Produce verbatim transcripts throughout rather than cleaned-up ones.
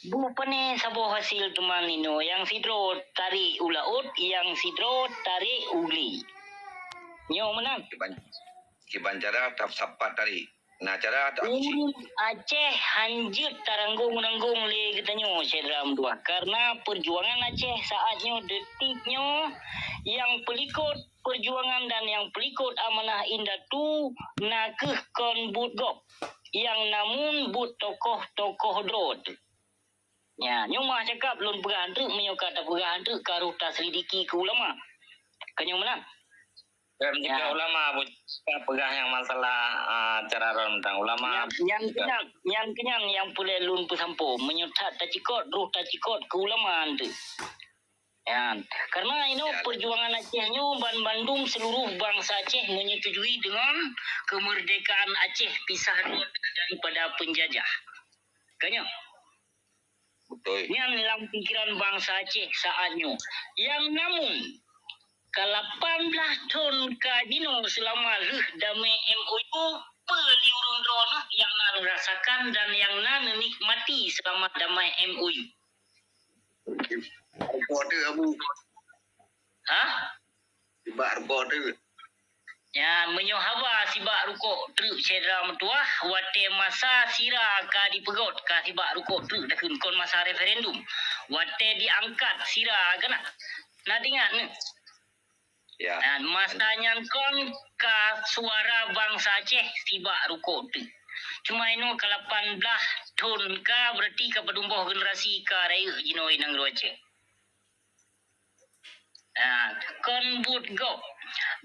Bupanè saboh hasil teuma inoe, nyang sidroe tarek u laôt, nyang sidroe tarek u glé. Nyoe meunan. Kiban, kiban cara tap-, sapat tarek. Na cara tap-, Ureuëng Aceh hanjeuet taranggong-ranggong lé geutanyoe syedara meutuwah. Karena peujuangan Aceh saat nyoe, detik nyoe, nyang peulikot peujuangan dan nyang peulikot amanah indatu na kheueh kon buet gob, nyang namun buet tokoh-tokoh droe. Nyan, nyoe mah cakap lôn peugah treuk, meunyoe ka tapeugah treuk ka rôh taselidiki keu ulama. Ka nyoe meunan. Dan juga ulama bu-, ka peugah nyang masalah, ah, cara ron tang ulama. Nyan, nyan juga. Keunyan, nyan keunyan nyang peureulèe lôn peusampoe. Meunyoe that tacikot, rôh tacikot keu ulama treuk. Nyan. Karena inoe perjuangan Aceh nyoe ban bandum seluruh bangsa Aceh menyetujui dengan kemerdekaan Aceh pisah rot daripada penjajah. Ka nyoe. Betul. Nyan lam pikiran bangsa Aceh saat nyoe. Nyang namun, ka lapan blaih thon ka jinoe seulama lheueh damé M O U, peue li ureuëng droeneuh nyang na neurasakan dan nyang na neunikmati seulama damé M O U? Rukok tu, Abu. Hah? Sibak rukok tu. Nyan, meunyoe haba sibak rukok treuk syedara meutuwah, watèe masa sira ka dipeugot ka sibak rukok treuk takheun kon masa referendum. Watèe diangkat sira keunan. Na teuingat nyoe? Ya. Nyan, masa nyan kon ka suara bangsa Aceh sibak rukok treuk. Cuma inoe ka lapan blaih thon ka, berarti ka padum boh generasi ka rayeuk jinoe nanggroe Aceh. Ha, kon buet gob.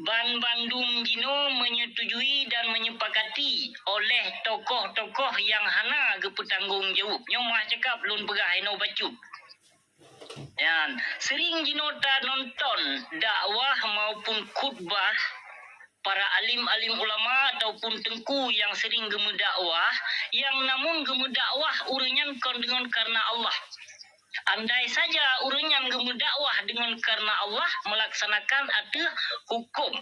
Ban bandum jinoe menyetujui dan menyepakati oleh tokoh-tokoh nyang hana geupeutanggong jaweueb. Nyoe mah cakap lôn peugah inoe bacut. Nyan, sering jinoe tanonton dakwah maupun khutbah para alim-alim ulama ataupun teungku nyang sering geumeudakwah, nyang namun geumeudakwah ureuëng nyan kon deungon kareuna Allah. Andai saja ureuëng nyan geumeudakwah deungon kareuna Allah, meulaksanakan ateueh huköm.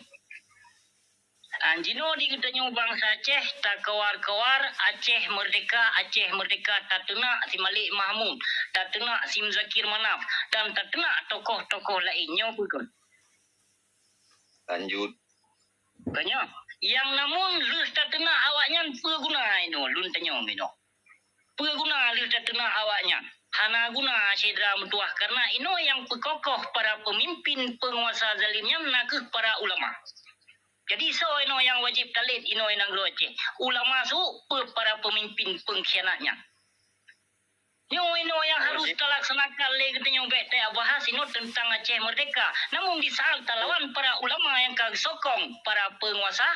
An jinoe di geutanyoe bangsa Aceh, takawar-kawar, Aceh merdeka, Aceh merdeka, tateunak si Malik Mahmud, tateunak si Muzakir Manaf, dan tateunak tokoh-tokoh laén. Nyoe peue kon? Lanjut. Ka nyoe, nyang namun lheueh tateunak awaknyan peue guna inoe, lôn tanyong inoe. Peue guna lheueh tateunak awaknyan? Hana guna syedara meutuwah, kareuna inoe nyang peukokoh para peumimpin peunguasa zalim nyan na kheueh para ulama. Jadi, soe inoe nyang wajéb talét inoe nanggroe Aceh? Ulama su peue para peumimpin peungkhianat nyan? Nyoe inoe nyang harôh talaksanakan lé geutanyoe, bèk tabahas inoe teuntang Aceh merdeka. Namun di saat talawan para ulama nyang ka geusokong para peunguasa,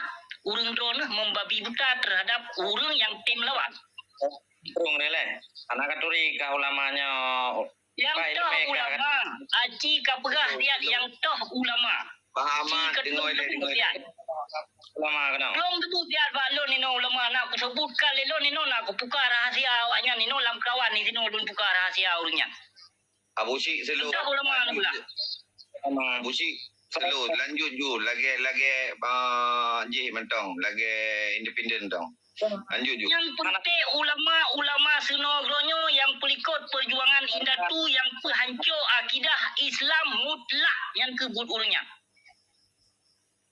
ureuëng droeneuh membabi buta terhadap ureuëng nyang tem lawan. Ureuëng rileh. Hana katuri kah ulama nyoe. Nyang toh ulama, aci ka peugah siat nyang toh ulama. Pahaman, deungoe lé, deungoe lé. Ulama keunoe. Lôn teupeu siat bak lôn inoe ulama, na kuseubutkan lé lôn inoe, na kupuka rahasia awaknyan inoe lam kawan di sinoe, lôn puka rahasia ureuëng nyan. Abu Syik selo. Entah ulama ni pula. Abu Syik selo, lanjut ju, lagèe, lagèe, ah, jih mantong, lagèe independen tong. Lanjut ju. Nyang penting ulama-ulama sinoe nyoe nyang peulikot peujuangan indatu nyang peuhanco akidah Islam mutlak, nyan keuh buet ureuëng nyan.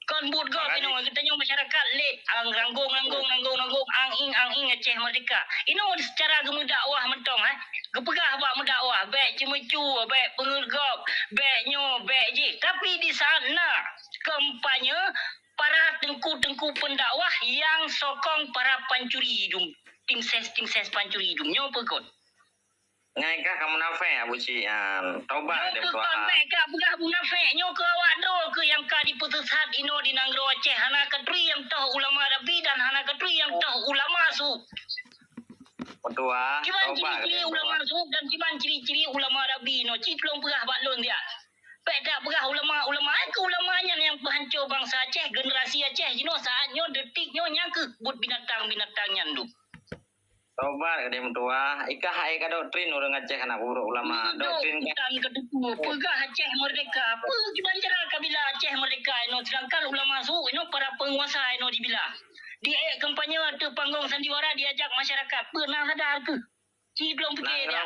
Kon buet gob inoe, geutanyoe masyarakat lé, ang ranggong, ranggong, ranggong, ranggong, ang ing, ang ing Aceh merdeka. Inoe secara geumeudakwah mantong, eh. Geupeugah bak meudakwah, bèk ceumeucue, bèk peungeut gob, bèk nyoe, bèk jih. Tapi di saat na kampanye, para teungku-teungku peundakwah nyang sokong para pancuri idum, tim ses, tim ses pancuri idum. Nyoe peue kon? Ngai kah ka munafék, Abu Syik, nyan. Tobat deh, Tuhan. Nyoe keuh ka peugah munafék, nyoe keuh awak droe keuh nyang ka dipeusesat inoe di nanggroe Aceh. Hana katuri nyang toh ulama Rabbi dan hana katuri nyang toh ulama su. Meutuah, tobat deh, Tuhan. Kiban ciri-ciri ulama su dan kiban ciri-ciri ulama Rabbi inoe. Cit lôn peugah bak lôn siat. Bèk tapeugah ulama-ulama, eh, keuh ulama nyan nyang peuhanco bansa Aceh, generasi Aceh jinoe saat nyoe, detik nyoe, nyan keuh buet binatang-binatang nyan dum. Tobat ka deh meutuah, ikah hai ka doktrin ureueng Aceh hana burok ulama. Doktrin ka. Peugah Aceh merdeka. Peue kiban cara ka bila Aceh merdeka inoe, sedangkan ulama su inoe para penguasa inoe dibila. Di ayat kampanye ateueh panggong sandiwara diajak masyarakat. Peue na sadar keuh? Ci lôn pike dia.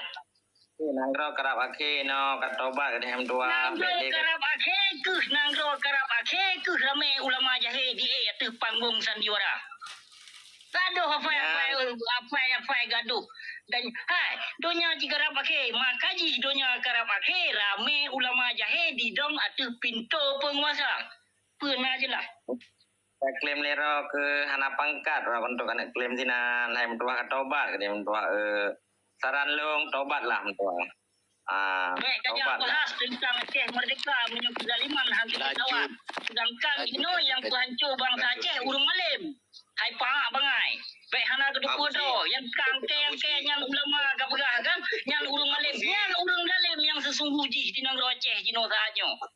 Nanggroe karab akhé nyoe ka tobat keudeh meutuah. Nanggroe karab akhé keuh, nanggroe karab akhé keuh ramé ulama jahé di ateueh panggong sandiwara. Gadoh afai-afai, afai-afai gadoh. Dan hai, donya jikarab akhé, maka jih donya karab akhé ramé ulama jahé didong ateueh pintoe peunguasa. Peue na jeulaih. Ka klaim lé droe keu hana pangkat, wak untuk aneuk klaim sinan, hai meutuah ka tobat, keudeh meutuah, eh, saran lôn, tobatlah meutuah. Ah, bèk tajak bahas teuntang Aceh merdeka meunyoe keuzaliman han teupeulawan. Seudangkan inoe nyang peuhanco bansa Aceh ureueng malém. Hai pahak bangai. Bèk hana keudeuh peue droe. Nyang kangke-kangke nyan ulama ka peugah kan, nyan ureueng malém. Nyan ureueng dalém nyang seusunggoh jih di nanggroe Aceh jinoe saat nyoe.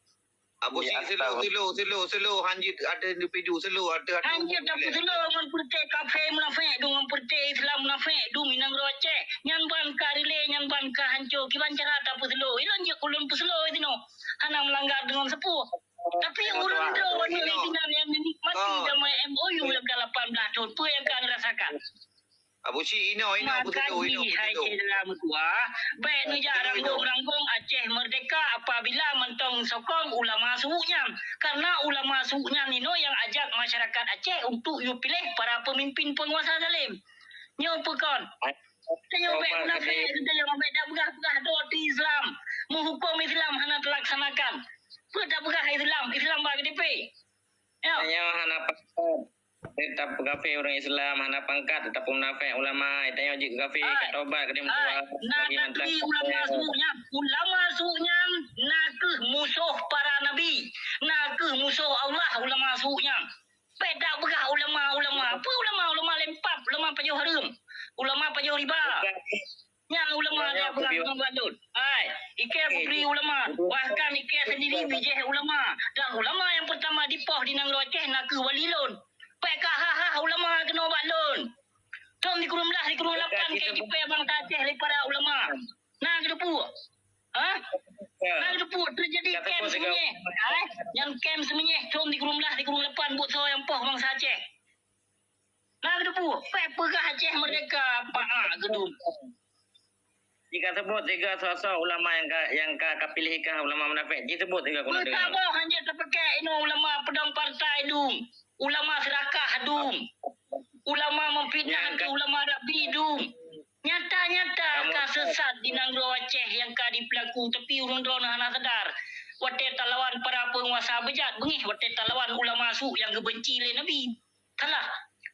Abu Syik, slow, slow, slow, slow, hanjeuet ada individu, slow, ada, ada. Hanjeuet tapi slow ngon peureté kafé munafék, dum ngon peureté Islam munafék, dum inong roh Aceh. Nyan ban ka rilé, nyan ban ka hanco, kiban cara tapeu slow. Ilôn jeuet ulôn peu slow sinoe. Hana meulanggar deungon seupôt. Tapi ureueng droe nyoe sinan nyang neunikmati damai M O U nyang ka lapan blah thon, peue nyang ka neurasakan? Abu Syik, inoe, inoe, beutôi, inoe, hai beutôi. Cendera meutuah, bèk neujak ranggong-ranggong Aceh merdeka apabila mantong sokong ulama suuk nyan. Karena ulama suuk nyan inoe nyang ajak masyarakat Aceh untuk yue piléh para pemimpin penguasa zalim. Nyoe peue kon? Tanyoe bèk munafék, tanyoe bèk tapeugah-peugah droe di Islam. Meuhuköm Islam hana teulaksanakan. Peue tapeugah Islam? Islam bak K T P. Ya. Tanyoe hana pangkat. Teutap kafé ureueng Islam, hana pangkat, teutap munafék ulama. Tanyoe jeuet kafé, ka tobat, keudeh meutuah. Na taturi ulama suuk nyan. Ulama suuk nyan na kheueh musoh para nabi, na kheueh musoh Allah ulama suuk nyan. Bèk tapeugah ulama-ulama. Peue ulama? Ulama lempap, ulama pajoh hareuem, ulama pajoh riba. Nyan ulama nyang peugah bak lôn. Hai, ikei putri ulama. Bahkan ikei sendiri bijéh ulama. Dan ulama nyang peurtama dipoh di nanggroe Aceh na kheueh wali lôn. Bèk ka ha-ha ulama keunoe bak lôn. Thon sikureueng blah, sikureueng lapan kei jipèe bansa Aceh lé para ulama. Na geuteupeue? Ha? Na geuteupeue teujadi kem seumenyéh. Hai, nyan kem seumenyéh thon sikureueng blah, sikureueng lapan buet soe nyang poh bansa Aceh. Na geuteupeue, bèk peugah Aceh merdeka, paak geudum. Jika sebut tiga sosok ulama nyang ka, nyang ka, ka piléh kah ulama munafék, jisebut tiga keunan deungoe. Beutaboh hanjeuet tapakèk inoe ulama peudong partai dum, ulama seurakah dum, ulama memfitnah keu ulama rabi dum. Nyata-nyata ka seusat di nanggroe Aceh nyang ka jipeulaku, tapi ureueng droeneuh hana sadar. Watèe talawan para peunguasa beujat beungéh, watèe talawan ulama su nyang geubenci lé Nabi. Salah.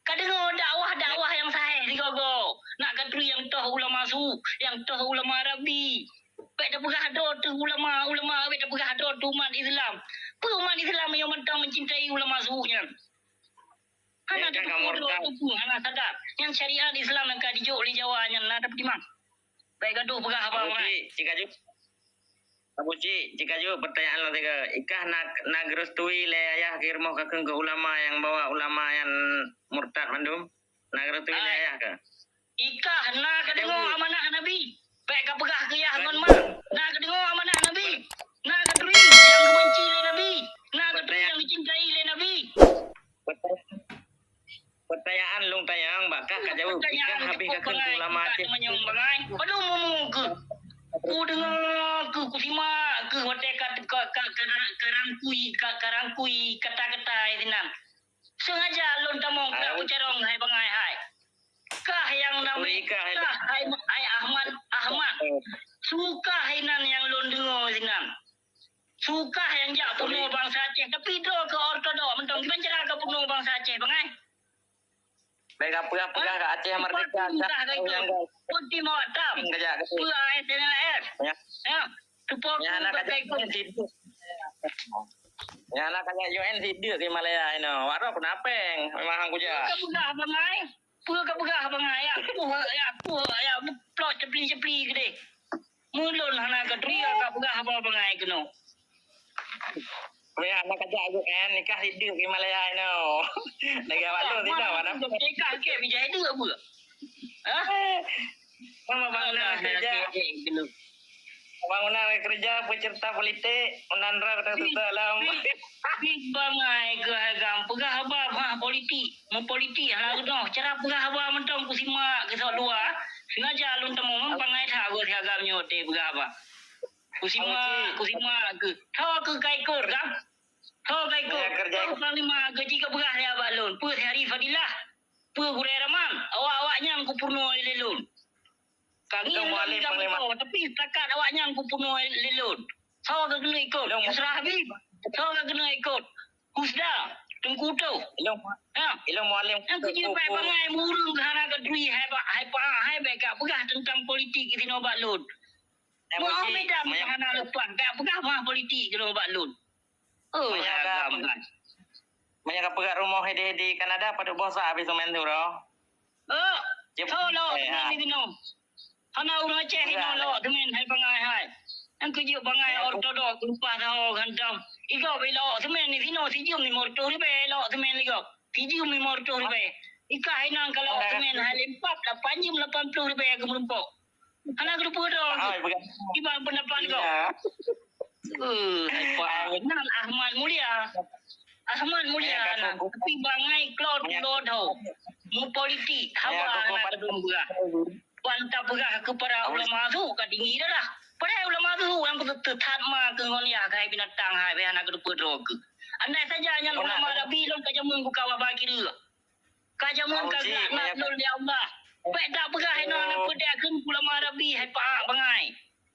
Ka deungoe dakwah-dakwah nyang sahih sigoe-goe. Nak ka turi nyang toh ulama su, nyang toh ulama rabi. Bèk tapeugah droe teuh ulama, ulama, bèk tapeugah droe teuh umat Islam. Peue umat Islam nyang mantong mencintai ulama su nyan? Hana teupeue droe teuh, hana sadar. Nyan syariat Islam nyang ka jijok lé Jawa nyan na tapeutimang. Bèk gadoh peugah haba bangai. Abu Cik, jika ju-, Abu Cik, jika ju pertanyaan lom sigoe. Ikah na, na geurestui lé ayah keu rumoh kakeueng keu ulama nyang bawa ulama nyang murtad mandum? Na geurestui lé ayah kah? Ikah na kadeungoe amanah Nabi. Bèk kapeugah keu yah ngon ma. Na kadeungoe amanah Nabi. Na katuri nyang geubenci lé Nabi. Na katuri nyang geucintai lé Nabi. Pertanyaan lôn tanyong, bak kah ka jaweueb. Ikah habéh kakeueng keu ulama Aceh. Padum mumu keuh. Kudeungoe keuh, kusimak keuh watèe ka, ka, ka, ka, karangkui, ka, karangkui kata-kata sinan. Sengaja lôn tamong keu carông hai bangai hai. Kah nyang namé kah hai, hai Ahmad, Ahmad. Su kah inan nyang lôn deungoe sinan. Su kah nyang jak peunoh bansa Aceh, tapi droe keu ortodok mantong. Kiban cara ka peunoh bansa Aceh bangai? Bèk ka peugah-peugah ka Aceh merdeka. Peue timok tam? Peue A S N L F? Ya. Teupeue peue ka ikôt. Nyan na ka jak U N sidek di Malaya inoe. Wak droe peunapéng, memang hang kujak. Peue kapeugah bangai? Peue kapeugah bangai? Ya, peue, ya, peue, ya, plok cepli-cepli keudeh. Meulôn hana katuri kapeugah haba bangai keunoe. Weh, hana kajak U N, nikah sidek di Malaya inoe. Lagèe awak lôn sidek, mana? Nikah ke bijai dek peue? Hah? Mama bangunan kerja. Bangunan kerja, pecerita politik, menandra kata-kata alam. Big bangai keu agam. Peugah haba bah politik. Meupolitik hana geudoh. Cara peugah haba mantong kusimak keu sok dua. Sengaja lôn tamong, memang bangai that goe si agam nyoe teupeugah haba. Kusimak, kusimak keuh. Tho keuh ka ikot, kan? Tho ka ikot. Tho panglima keuh jih ka peugah lé bak lôn. Peue si Hari Fadilah? Peue Gurèe Raman? Awak-awak nyan kupeurunoe lé lôn. Ka ngieng lôn lam niko, tapi setakat awak nyan kupeurunoe lé lôn. Soe ka keuneuk ikot? Yusra Habib. Soe ka keuneuk ikot? Husda, Teungku Utoh. Ilong, ha. Ilong Mualem. Nyang keujeuet bèk bangai, ureueng hana keuturi, hai ba-, hai pa-, hai bèk ka peugah teuntang politik di sinoe bak lôn. Mohamed Dam hana leupah, ka peugah bah politik di sinoe bak lôn. Oh, meunyoe ka, meunyoe ka peugah rumoh hede-hede Kanada, padub boh sa habéh seumén tu, bro. Oh, tho lok seumén di sinoe. Hana ureueng Aceh inoe lok seumén hai bangai hai. Nyang keujeuet bangai ortodok lumpah saho gantong. Igob ilok seumén di sinoe sijeuem limong reutôh ribèe lok seumén igob. Sijeuem limong reutôh ribèe. Ikah inong ka lok seumén hai limpat lapan jeuem lapan ploh ribèe keu meurumpok. Hana keuteupeue droe. Kiban peundapat kau? Eh, hai Pak Nan Ahmad Mulia. Ahmad Mulia na, tapi bangai klot lodho. Mupolitik, haba na keudong peugah. Ban tapeugah keu para ulama su ka tinggi darah. Padahai ulama su nyang teuthat ma keu ngon yah keuhai binatang hai bèk hana keuteupeue droe keuh. Andai saja nyan ulama Nabi lôn ka jameun buka waba kireueng. Ka jameun ka geulaknat lôn lé Allah. Bèk tapeugah inoe na peudeh kheun ulama Rabi hai pahat bangai.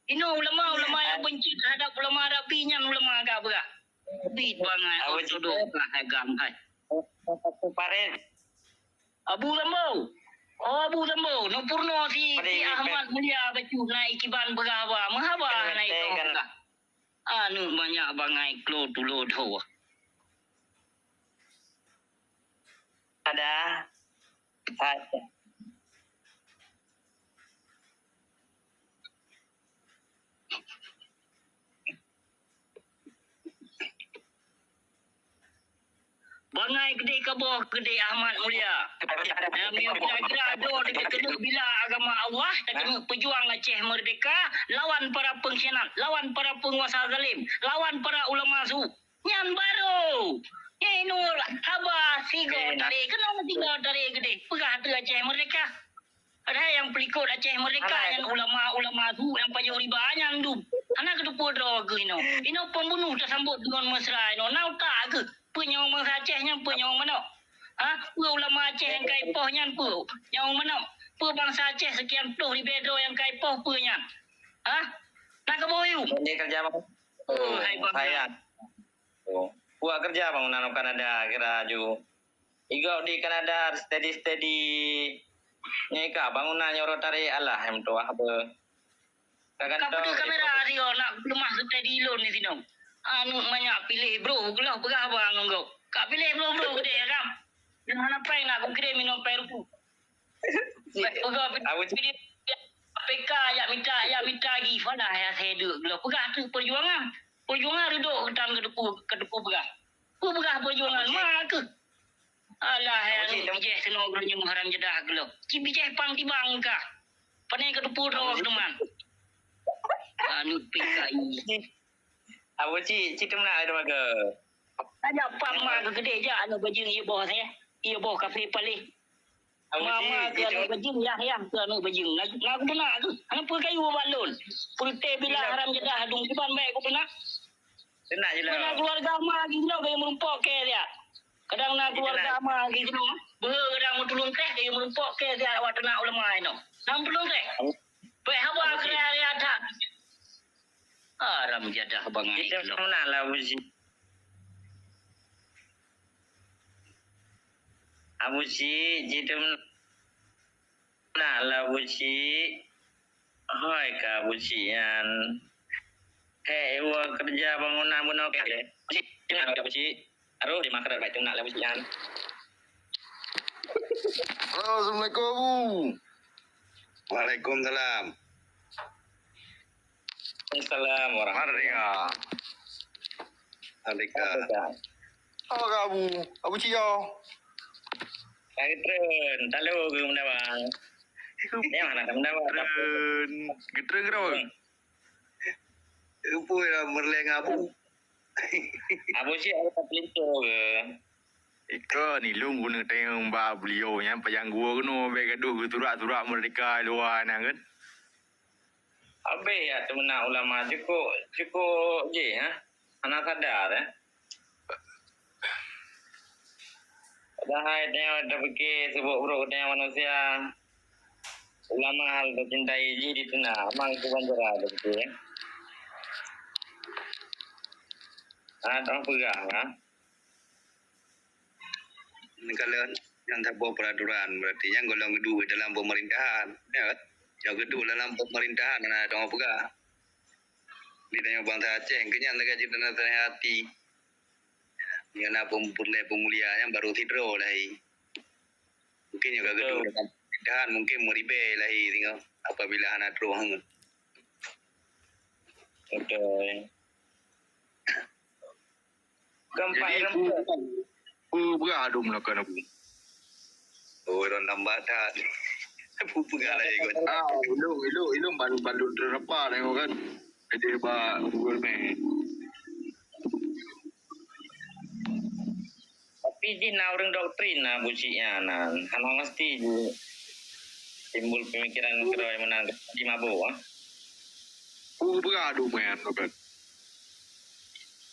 Inoe ulama-ulama nyang beunci teuhadap ulama Rabi nyan ulama ka peugah. Bit bangai ortodok ka hai gam hai. Abu Rambo. Oh Abu Rambo, neupeurunoe si, si Ahmad Mulia bacut na ikiban peugah haba. Meuhaba na ikong peugah. Aneuk manyak bangai klo tulo dhoe. Ada. Ada. Bangai keudeh kaboh keudeh Ahmad Mulia. Nyang miyueb kira-kira adoe teukeunok bila agama Allah, teukeunok peujuang Aceh Merdeka lawan para pengkhianat, lawan para penguasa zalim, lawan para ulama su. Nyan barô. Nyan inoe haba sigoe tarek. Keunoe sigoe tarek keudeh. Peugah ateueh Aceh Merdeka. Padahai nyang peulikot Aceh Merdeka nyan ulama-ulama su nyang pajoh riba nyan dum. Hana keuteupeue droe keuh inoe. Inoe pembunuh tasambot deungon mesra inoe. Na utak keuh. Peue nyawong bansa Aceh nyan peue nyawong manok? Ha? Peue ulama Aceh nyang ka ipoh nyan peue nyawong manok? Peue bansa Aceh sekian ploh ribèe droe nyang ka ipoh peue nyan? Ha? Na kaboh yum? Dia kerja apa? Oh, hai bang. Saya. Oh. Buat kerja bangunan Kanada kira ju. Igob di Kanada steady-steady. Nyai ka bangunan nyoro tarik alah em tuah be. Ka peudeuh kamera sioe nak leumah steady lôn di sinoe. Aneuk manyak piléh bro geuloh peugah haba ngon gob. Ka piléh bro-bro keudeh ya kan? Dan hana péng nak kukirém minong péng ruku. Peugah Abu Cik. P K jak mita, jak mita gi. Falah ya saya deuk geuloh. Peugah tu perjuangan. Perjuangan reudok keutang keudeupu, keudeupu peugah. Peugah perjuangan ma keuh. Alah, hai aneuk bijéh keunoe geurunyueng haram jadah geuloh. Ci bijéh pang tibang kah. Pane keudeupu droe teuma. Aneuk P K I. Abu Cik, ci teumeunak lé teuma ke. Tajak pang ma keuh keudeh jak aneuk bajeueng ié boh nyan. Ié boh kafé paléh. Mama keu aneuk bajeueng, yah, yah keu aneuk bajeueng. Na, na geupeuna keuh. Hana peue kayu bak lôn. Peureuteh bila haram jadah dum kiban bèk geupeuna. Teunak je lah. Mana keluarga ma lagi jinoe gaya meurumpok kèe siat. Kadang na keluarga ma lagi jinoe. Beuhe kadang meutulông teh gaya meurumpok kèe siat awak teunak ulama inoe. Nam peulông teh. Bèk haba keu raya that. Haram jadah bangai. Kita mana lah uji. Abu Cik, jitem nak lah Abu Cik. Hoi ka Abu Cik nyan. Hei, iwa kerja bangunan bunoe ka lé. Abu Cik, nak Abu Cik. Aduh, di makhraj baik tu nak lah Abu Cik nyan. Halo, assalamualaikum Abu. Waalaikumsalam. Assalamualaikum. Merdeka. Merdeka. Merdeka. Apa kah Abu? Abu Cik yo? Ka geutreun, talu keu meudawang. Nyang hana ka meudawang. Geutreun. Geutreun keu dong. Rupa lah merleng Abu. Abu Cik ada pelinto ke? Ikon ilôn guna tayong bak beliau nyan pajang gua keunoe bèk gadoh geusurak-surak merdeka luwa na kan. Habéh ya teumeunak ulama, cukup, cukup jih, ha? Hana sadar, eh. Padahai tanyoe tapike seubuet brok tanyoe manusia. Ulama hal tacintai jih dituna, amang keu banjara tapike, eh. Ah, tong peugah, ha? Kalau nyang saboh peraturan, berarti nyang golom geuduek dalam pemerintahan, ya kan? Nyang geuduek dalam pemerintahan, na dong peugah. Di tanyoe bangsa Aceh, keu nyan lagèe cit na teuh hati. Nyang na pem-, peureulèe peumulia nyang baru sidroe lahé. Mungkin nyang ka geuduek dalam pemerintahan, mungkin meuribèe lahé singoh apabila hana trôh hangat. Betul. Gampang. Jadi, pu-, pu-, peugah dum lakukan aku. Oh, orang tambah dah. Pu-, peugah lah ikut. Ah, ilôn, ilôn, ilôn balu-balu terapa lah kan. Jadi, ba Google Map. Tapi jih na ureueng doktrin na bucik nyan, na hana mesti jih timbul pemikiran keudroe meunan di mabuk, ah. Peugah dum nyan, kan.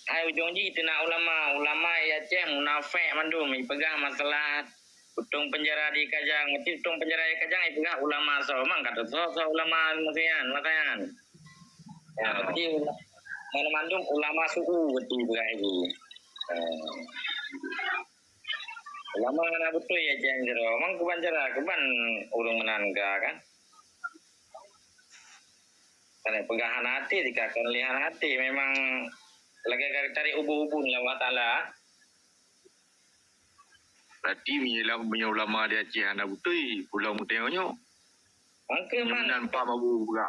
Hai ujong jih teunak ulama, ulama ya Aceh munafék mandum, ipeugah masalah utong penjara di Kajang, mesti utong penjara di Kajang ipeugah ulama soe, mang ka teusoe soe ulama masa nyan, masa nyan. Ya, berarti mana mandum ulama su'u berarti bukan itu. Eh. Ulama hana beutôi ya jang jero. Mang kuban cara, kuban ureueng meunan ka kan. Kan peugah hana até, dikakon lé hana até. Memang lagèe ka tarék ubun-ubun lé Allah Taala. Berarti meunyoe ulama di Aceh hana beutôi, pulang meuteungoh nyoe. Mangke man. Meunan pah mabu peugah.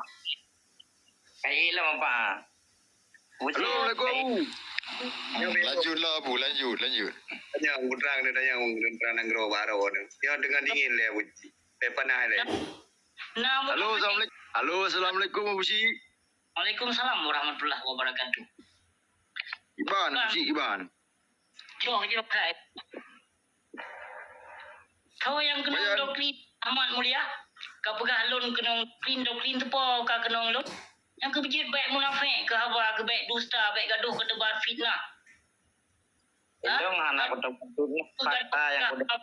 Hai lom apa? Assalamualaikum, Abu. Lanjutlah, Abu. Lanjut, lanjut. Tanya, Abu, terang dia tanya, Abu, tentang nanggroe baru ni. Dia dengan dingin leh, Abu. Teh panas leh. Nah, Abu. Halo, assalamualaikum. Halo, assalamualaikum, Abu Syik. Waalaikumsalam warahmatullahi wabarakatuh. Iban, Bang. Abu Syik, Iban. Jauh je, Bang. Kau nyang keunong doktrin Ahmad Mulia, ka peugah lôn keunong doktrin, doktrin teupo ka keunong lôn. Nyang keu beujeuet bèk munafék keu haba, keu bèk dusta, bèk gadoh keu teubar fitnah. Ha? Indong hana beutôi-beutôi fakta nyang kuda.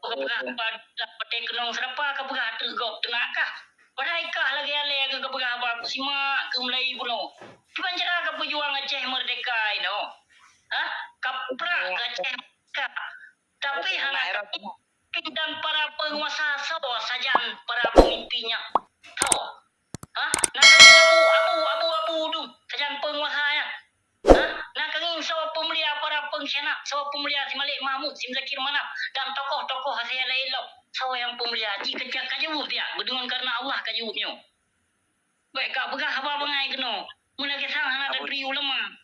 Peugah haba dusta, patéh keunong seurapa ka peugah ateueh gob teunak kah? Padahai kah lagèe alèe keu ka peugah haba, kusimak keu mulai bunoe. Kiban cara ka peujuang Aceh merdeka inoe. Ha? Ka prak keu Aceh merdeka. Tapi hana dan para penguasa soe sajan para pemimpinnya. Soe? Ha? Na abu, abu, abu, abu dum sajan penguasa nyan. Ha? Na keuneuk soe peumulia para pengkhianat, soe peumulia si Malik Mahmud, si Muzakir Manaf dan tokoh-tokoh asai laén lom. Soe nyang peumulia? Ji kejak ka jaweueb dia, beudeungon kareuna Allah ka jaweueb nyoe. Bèk ka peugah haba bangai keunoe. Meulagèe sang hana taturi ulama.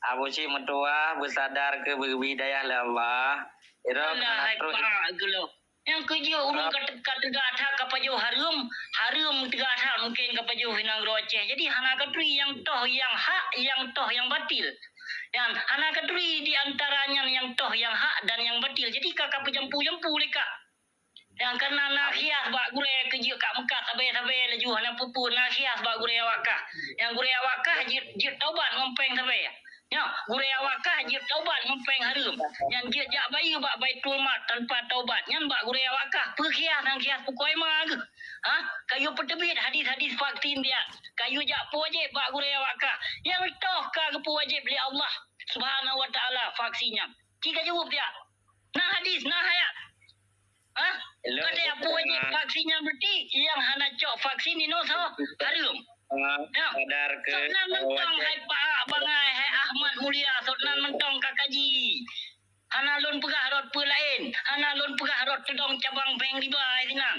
Abu Syik meutuwah beusadar keu beugeubri hidayah lé Allah. Irong Allah hana trok Akbar geulok. Nyang keujeuet ureueng ka teuga that ka pajoh hareuem, hareuem teuga that mungken ka pajoh nanggroe Aceh. Jadi hana katuri nyang toh nyang hak, nyang toh nyang batil. Nyan hana katuri di antara nyan nyang toh nyang hak dan nyang batil. Jadi ka, ka peujampu-jampu lé ka. Nyang keunan na khias bak gurèe keu jeuet ka meukat sabe-sabe laju hana peue-peue, na khias bak gurèe awak kah. Nyang gurèe awak kah jeuet, jeuet taubat ngon péng sabe. Nyoe, gurèe awak kah jeuet taubat ngon péng hareuem. Nyang jeuet jak bayeue bak Baitul Mal tanpa taubat. Nyan bak gurèe awak kah. Peue khias nyang khias pukoi ma geuh. Ha? Kayue peuteubiet hadis-hadis vaksin biet. Kayue jak peuwajéb bak gurèe awak kah. Nyang toh ka geupeuwajéb lé Allah Subhanahu wa Taala vaksin nyan. Ci ka jaweueb siat. Na hadis, na ayat. Ha? Ka teupeue jih vaksin nyan berarti nyang hana cok vaksin inoe soe? Hareuem. Nyoe. Sot nan mantong hai Pak bangai, hai Ahmad Mulia, sot nan mantong ka kaji. Hana lôn peugah rot peue laén, hana lôn peugah rot teudong cabang bank riba hai sinan.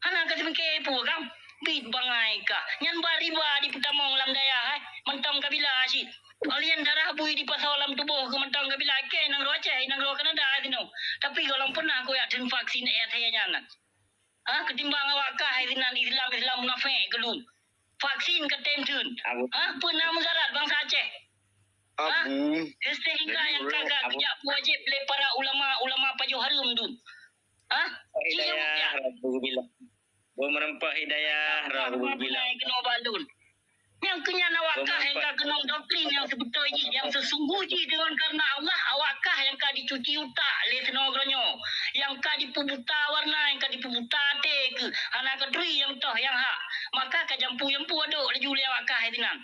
Hana ka teumeuke peue kam? Bit bangai kah. Nyan ba riba jipeutamong lam dayah, eh. Mantong kabila cit. Alian darah bui jipasoe lam tuboh keu mantong kabila. Kèe nanggroe Aceh, nanggroe Kanada sinoe. Tapi gohlom peunah kujak theun vaksin, eh, asai nyan. Ha, ketimbang awak kah, eh, sinan Islam, Islam munafék keulôn. Vaksin ka tem theun. Ha, peue na mudarat bansa Aceh? Abu. Sehingga nyang ka geujak meuwajéb lé para ulama-ulama pajoh hareuem dum. Hah? Hidayah, Rabbul Bilang. Beumeureumpok hidayah, Rabbul Bilang. Keunoe balon. Nyang keu nyan awak kah nyang ka keunong doktrin nyang seubeutôi jih, nyang seusungguh jih deungon kareuna Allah, awak kah nyang ka dicuci utak lé sinoe geuronyoe, nyang ka dipeubuta warna, nyang ka dipeubuta até keuh, hana keuturi nyang toh nyang hak. Maka ka jampu-jampu adok laju lé awak kah sinan.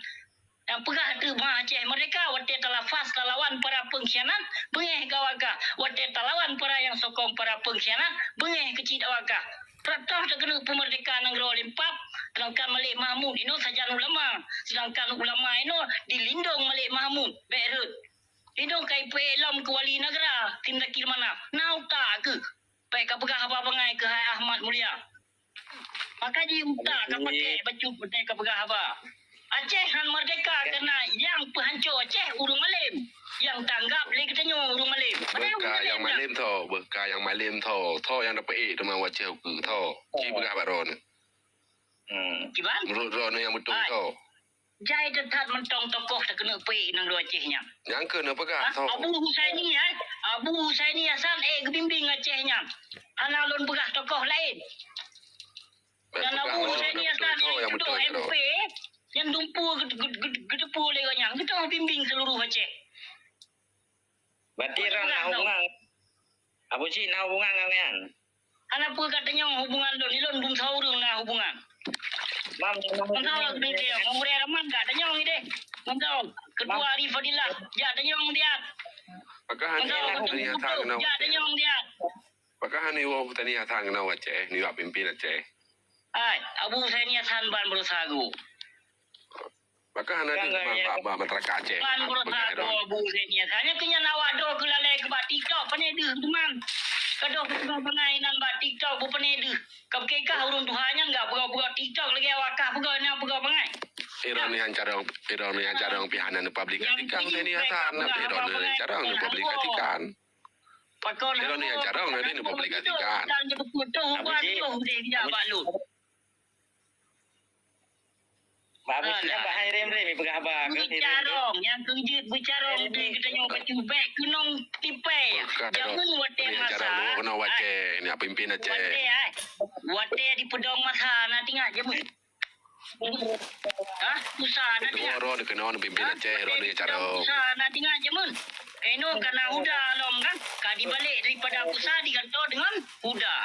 Nyang peugah teuma Aceh merdeka watée talafaz talawan para pengkhianat, beungéh keu awak kah. Watée talawan para nyang sokong para pengkhianat, beungéh keu cit awak kah. Rot toh takeuneuk peumeurdeka nanggroe lé pap, seudangkan Malik Mahmud inoe sajan ulama, seudangkan ulama inoe dilindong Malik Mahmud, bék rhot. Inoe ka ipeuék lom keu wali nagara, Tim Zakir Manaf. Na utak keuh. Bék ka peugah haba bangai keuhai Ahmad Mulia. Maka jih utak ka pakai bacut watée ka peugah haba. Aceh han merdeka kareuna nyang peuhanco Aceh ureuëng malém. Nyang tanggap lé geutanyoe ureuëng malém. Padahai ureuëng malém nyan. Beuka nyang malém tho, beuka nyang malém tho. Tho nyang dapeuék teuma u Aceh ukeue tho. Ci peugah bak droeneuh. Hmm. Kiban? Menurut droeneuh nyang beutôi tho. Jai that-that mantong tokoh takeuneuk peuék nanggroe Aceh nyan. Nyang keuneuk peugah tho. Abu Husaini, eh? Abu Husaini Hasan, eh, geubimbéng Aceh nyan. Hana lôn peugah tokoh laén. Dan Abu Husaini Hasan nyang dudoe M P, nyang dumpu geuteupue lé gobnyan, geutanyoe bimbéng seuluruh Aceh. Berarti ran na hubungan. Abu Cik na hubungan ngon nyan. Hana peue ka tanyong hubungan lôn, ilôn bungsa ureuëng na hubungan. Bungsa ureuëng duduk, Muria Rahman ka tanyong ideh. Bungsa ketua Ari Fadilah, jak tanyong dia. Maka hana hubungan tanyong dia. Maka hana iwoe Husaini Hasan keunoe Aceh, ni wak pimpin Aceh. Hai, Abu Husaini Hasan ban berusaha gu. Maka hana di bak masyarakat Aceh. Ban berusaha gu Abu Husaini Hasan. Hanya keunya awak do keu lalai keu bak TikTok, pane deuh teman. Kadoh keu bangai nan bak TikTok bu pane deuh. Kau kekah ureuëng tuha nyan enggak buka-buka TikTok lagi awak kah buka na buka bangai. Iron ni hancarong, iron ni hancarong pihak nan publikasikan Husaini Hasan, iron ni hancarong publikasikan. Pakon hana, carong na ni publikasikan. Bak Abu Cik, bak Hai Rem Rem peugah haba. Beucarong, nyang keujeuet beucarong di geutanyoe bacut bék keunong tipée. Jameun watée masa. Keunoe watée ni pimpin Aceh. Watée ai. Watée dipeudong masa na tingak jameun. Hah? Pusat na tingak. Dua roh dikeunoe pimpin Aceh, roh ni cara. Pusat na tingak jameun. Eno kana huda lom kan? Ka dibalek daripada pusat diganto dengan huda.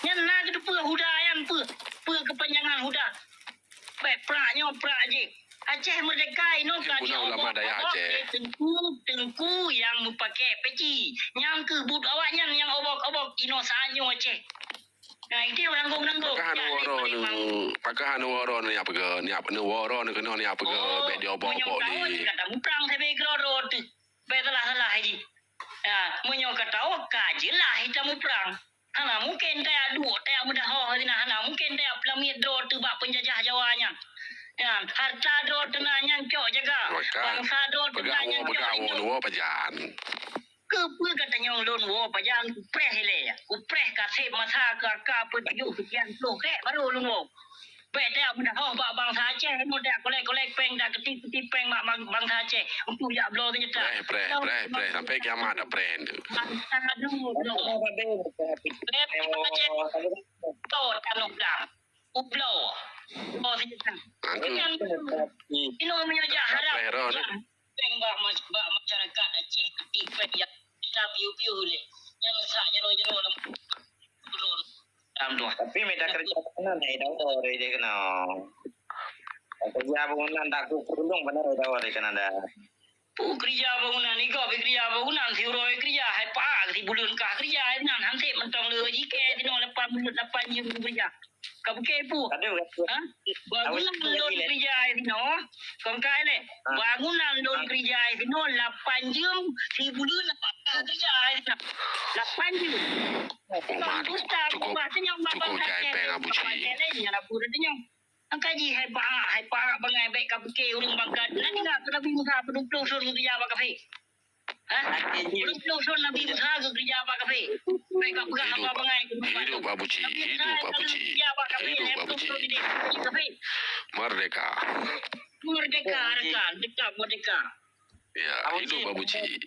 Nyan na keudeupeue huda nyan peue? Peue keupanjangan huda? Baik prak nyoe prak jih. Aceh merdeka ino ka ulama dayah Aceh. Teungku, teungku nyang meupakai peci. Nyang keuh buet awaknyan nyang obok-obok ino sanyo Aceh. Nah, itu orang gong nang gong. Pakah hana woro ni, pakah hana woro ni apa ke? Ni apa ni woro ni kena ni apa ke? Bek dia obok-obok ni. Kata muprang saya bagi kira tu. Bek salah-salah lagi. Ya, meunyoe ka tawakal jeulaih hita muprang. Hana mungken tajak duek, tajak meudahoh sinan, hana mungken tajak peulamiet droe teuh bak peunjajah Jawa nyan. Ya, harta droe teuh na nyan cok jaga. Bangsa droe teuh na nyan cok jaga. Keupeue ka tanyong lôn woe pajan kupreh ilée? Kupreh ka seb masa keu aka peutujoh seukian ploh kek baru lôn woe. Bèk tajak meudahoh bak bansa Aceh, meudak kolek-kolek péng, dak keutik-keutik péng bak bang-, bansa Aceh untuk jak bloe seunjata. Preh, preh, preh, preh. Sampai kiamat dah preh tu. Bansa dulu. Preh, preh, Aceh. Toh, tanah blang. Ubloe. Bloe seunjata. Angku. Inoe meunyoe jak harab. Preh, roh, jak péng bak ma-, bak masyarakat Aceh, keutik péng jak piôh-piôh lé. Nyang sak jaroe-jaroe lam. Tapi mita kerja bangunan, eh, dah boleh dia kena. Kerja bangunan tak ku kerudung, benar dah boleh kena dah. Peue kerja bangunan, igop kerja bangunan, si uroe kerja, hai paak, si buleuen kah kerja, hai nan, hanseb mantong le jikée, sinoe lapan buleuen, lapan jeuem kerja. Ka bukée peue? Ha? Bangunan lôn kerja sinoe, kong kai lé. Bangunan lôn kerja sinoe, lapan jeuem, si buleuen, lapan kerja sinoe. Lapan jeuem. Cukup, cukup jai péng Abu Cik. Angka jih hai paak, hai paak bangai bèk ka pike ureueng bangkat. Nan ingat keu Nabi Musa peuduek ploh thon geukeurija bak kafé. Ha? Peuduek ploh thon Nabi Musa geukeurija bak kafé. Bèk ka peugah haba bangai keu Nabi Musa. Hidup Abu Cik, hidup Abu Cik. Hidup Abu Cik. Merdeka. Merdeka rakan, tetap merdeka. Ya, Abu hidup Cik. Abu Cik.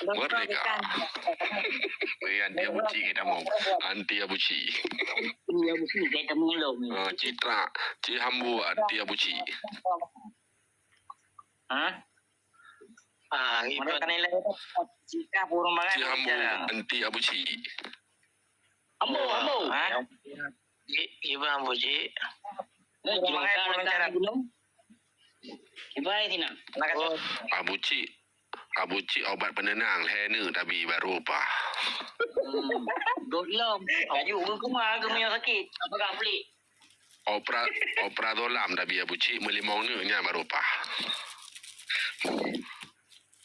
Merdeka. Beri anti Abu Cik kita mau. Anti Abu Cik. Anti Abu Cik kita mau. Ah, Citra, Cik Hambu anti Abu Cik. Hah? Ah, mereka nilai jika burung bangai Cik Hambu anti Abu Cik. Ambo, ambo. Ha? Gi-, gimana, Abu Cik? Ni, gimana, gimana cara? Gimana sih, nak? Oh, Abu Cik, Abu Cik obat penenang, lhèe neuk tabi baru pah. Hmm. Dot lom. Kaju ke kuma ke meunyoe sakit? Apa kah pelik? Opra-, opra dolam tabi Abu Cik, meulimong neuk nyan baru pah.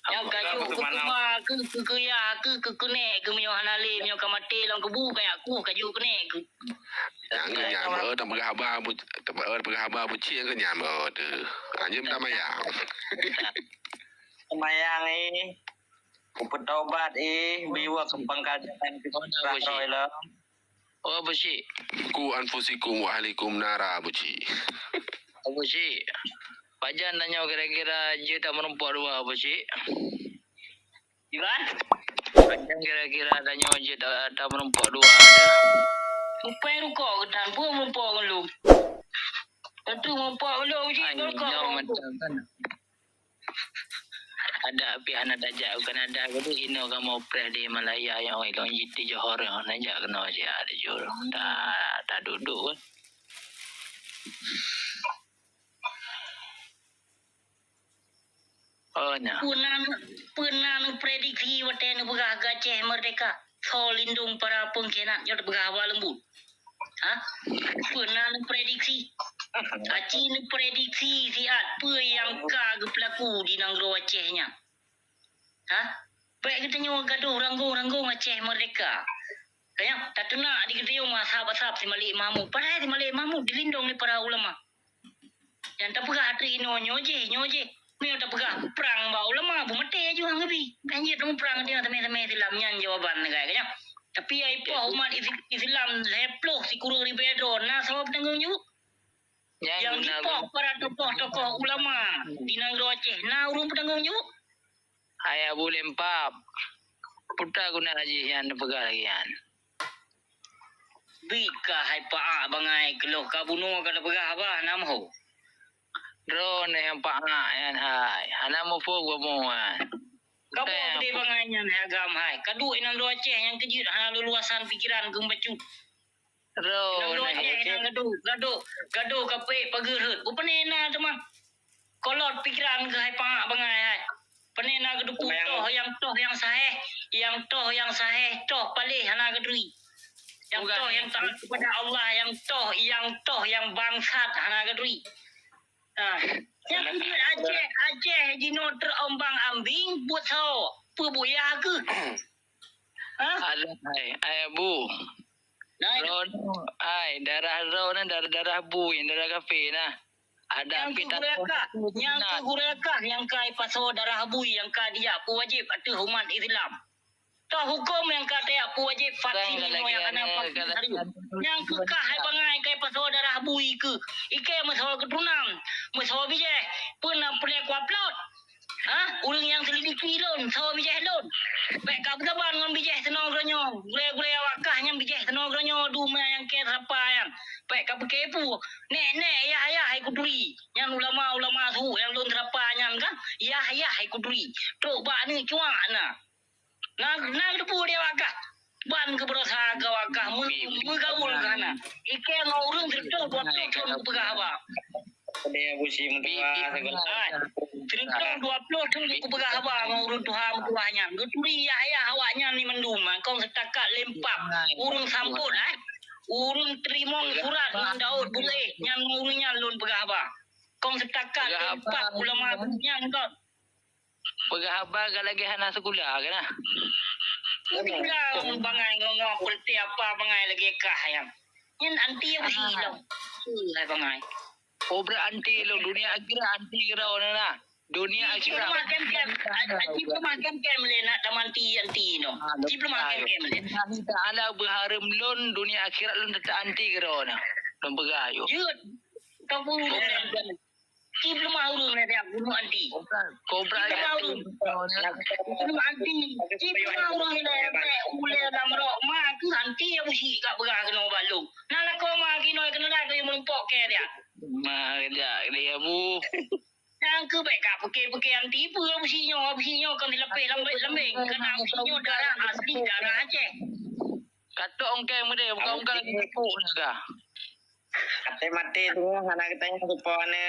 Nyang ka yue keu kuma, keu, keu, keu yah, keu, keu keunek, keu meunyoe hana lé, meunyoe ka maté lam kubu, ka yak kuh, ka yue keunek, keu. Nyang keu nyan, beuh, tapeugah haba, bu-, tapeugah haba buci nyang keu nyan, beuh, tu. Anjeum tamayang. Tamayang, eh. Kupeutobat, eh. Biwa keumpang kajatan keu Oh, nah, buci. Roy lah. Oh, Abu Cik. Ku anfusikum wa ahlikum nara, Abu Cik. Abu Cik. Pajan tanyoe kira-kira jeuet tameurumpok dua, Abu Cik? Iban? Pajan kira-kira tanyoe jeuet ta-, tameurumpok dua, ada? Mupai rukok geutan, peue meurumpok ngon lôn? Tentu meurumpok ngon lôn, Abu Cik, meurumpok. Nyoe mantap kan? Ada pih hana tajak u Kanada, jadi inoe kamoe preh di Malaya nyang ilong jih di Johor nyang hana jak keunoe siat di Johor. Ta, taduek-duek kan. Oh, nah. Peue na, peue na neuprediksi watèe neupeugah Aceh merdeka? Soe lindong para pengkhianat nyoe teupeugah haba leumbut? Ha? Peue na neuprediksi? Aci neuprediksi siat peue nyang ka geupeulaku di nanggroe Aceh nyan? Ha? Bèk geutanyoe gadoh ranggong-ranggong Aceh merdeka. Kayang tateunak di geutanyoe asab-asab si Malik Mahmud. Padahai si Malik Mahmud dilindong lé para ulama. Nyang tapeugah ateueh inoe nyoe jih, nyoe jih. Meunyoe tapeugah prang bak ulama, beumaté aju han geubi. Kan jeuet muprang teuh tamé-tamé silam nyan jawaban neugah nyan. Tapi ai poh umat Is-, Islam lhèe ploh sikureueng ribèe droe na soe peutanggong jaweueb? Nyang jipoh para tokoh-tokoh ulama di nanggroe Aceh na ureueng peutanggong jaweueb? Hai Abu Lempap, peue guna jih nyan neupeugah lagèe nyan? Bit kah hai Pak Ak bangai keuloh ka bunoe ka tapeugah haba na meuho. Droeneuh nyang Pak Ak nyan hai, hana muphom kamoe nyan. Kamoe geude bangai nyan hai agam hai. Kaduek inong droe Aceh nyang keujeuet hana leuluasan pikeran keu bacut. Inong droe Aceh nyang gadoh, gadoh, gadoh kapék pageue rhot. Bukon na teuma. Kolot pikeran keuh hai Pak Ak bangai hai. Pane na geuduku toh nyang, toh nyang saheh, nyang toh nyang saheh, toh paléh hana geuturi. Nyang toh nyang taat kepada Allah, nyang toh, nyang toh nyang bangsat hana geuturi. Ha. Nyang jeuet Aceh, Aceh jinoe terombang-ambing buet soe? Peue buya keuh? Ha? Alah, ai, ai Abu. Nah, droeneuh, ai, darah droeneuh darah, darah bui, darah kafé nah. Ada nyang keu gurée kah, nyang keu gurée kah nyang kai pasoe darah bui nyang ka dijak peuwajéb ateueh umat Islam. Toh huköm nyang ka tajak peuwajéb vaksin inoe nyang hana vaksin hari. Nyang keu kah hai bangai kai pasoe darah bui keuh. Ikei meusoe keuturonan, meusoe bijéh, peue na peureulée kuaplot. Ha? Ureuëng nyang seulidiki lôn, soe bijéh lôn. Bék ka beusaban ngon bijéh sinoe geutanyoe. Gurée-gurée awak kah nyang bijéh sinoe geutanyoe dum nyang kée seurapa nyan. Bék ka beukeue peue. Nék-nék, yah-yah hai kuturi. Nyan ulama-ulama su nyang lôn seurapa nyan kan. Yah-yah hai kuturi. Trok bak aneuk cuak na. Na, na geuteupeue di awak kah? Ban keu beurasa keu awak kah meu-, meugaul keu hana. Ikée ngon ureuëng sireutôh dua ploh thon geupeugah haba. Sireutôh dua ploh thon geupeugah haba ngon ureuëng tuha meutuwah nyan. Geuturi yah-yah awak nyan ni mandum, kong seutakat lempap ureuëng sambot, eh. Ureuëng teurimong surat ngon Daud Buléh nyan, ngon ureuëng nyan lôn peugah haba. Kong seutakat lempap ulama nyan kon. Peugah haba ka lagée hana sikula keuh nah. Sikula bangai ngon, ngon peuleuté apa bangai lagée kah nyan. Nyan anti Abu Cik lom. Hai bangai. Oh, brat anti lom, dunia akhirat anti keudroe nah. Dunia akhirat. Cit peumah kem-kem. Cit peumah kem-kem lé nak tamanti anti noh. Cit peumah kem-kem lé. Allah Taala beuhareuem lôn dunia akhirat lôn teutap anti keudroe nah. Lôn peugah yôh. Jeuet. Kau pun. Cit peumah ureuëng Dia bunuh anti. Kobra Kita tahu. Bunuh anti. Kita tahu orang yang dah sampai ulai dalam rok mah tu anti ya busi kat berah kena balong. Nah, lakoe mah kinoe kena dah tu yang menumpok ke dia. Mah dia dia bu. Nyang keu bèk ka peuke-peuke anti peue busi nyoe, busi nyoe kon dilapeh lambeng-lambeng. Kena busi nyoe darah asli darah Aceh. Katok ongkeng meude bukan ongkeng lagi tepuk ni dah. Katai maté tu hana geutanyong soe po aneuk.